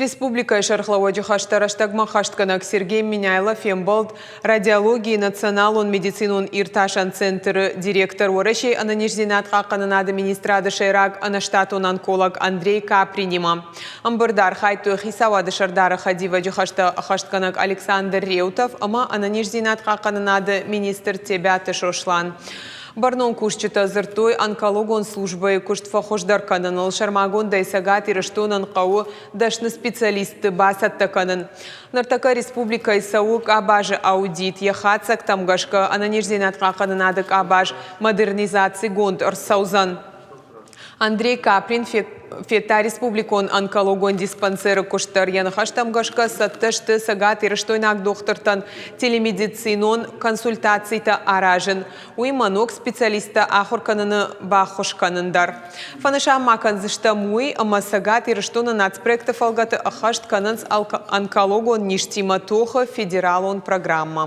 Республикӕйы сӕргълӕууӕджы хӕстӕ рӕстӕгмӕ хӕстгӕнӕг Сергей Меняйло фембӕлд радиологийы националон медицинон иртасӕн центры директор Уӕрӕсейы ӕнӕниздзинад хъахъхъӕнынады министрады сӕйраг ӕнӕштатон онколог Андрей Капринимӕ. Ӕмбырды архайдтой хицауады сӕрдары хӕдивӕджы хӕстӕ ӕххӕстгӕнӕг Александр Реутов ӕмӕ ӕнӕниздзинад хъахъхъӕнынады министр Тебиаты Сослан. Бӕрнон кусджытӕ дзырдтой онкологон службӕйы куыст фӕхуыздӕр кӕныныл, сӕрмагондӕй Цӕгат Ирыстонӕн хъӕуы дӕсны специалистты бацӕттӕ кӕнын. Ныртӕккӕ республикӕйы цӕуы къабазы аудит, йӕ хатдзӕгтӕм гӕсгӕ ӕнӕниздзинад хъахъхъӕнынады къабаз модернизацигонд ӕрцӕудзӕн. Андрей Каприн федта республикон онкологон диспансеры куыст дӕр. Йӕ ныхӕстӕм гӕсгӕ цӕттӕ сты цӕгатирыстойнаг дохтыртӕн телемедицинон консультацитӕ аразын, уыимӕ ног специалисттӕ ахуыр кӕныны баххуыс кӕнын дӕр. Фӕнысан ма кӕндзыстӕм уый, ӕмӕ Цӕгат Ирыстоны нацпроекты фӕлгӕты ӕххӕст кӕнынц онкологон низтимӕ тохы федералон программӕ.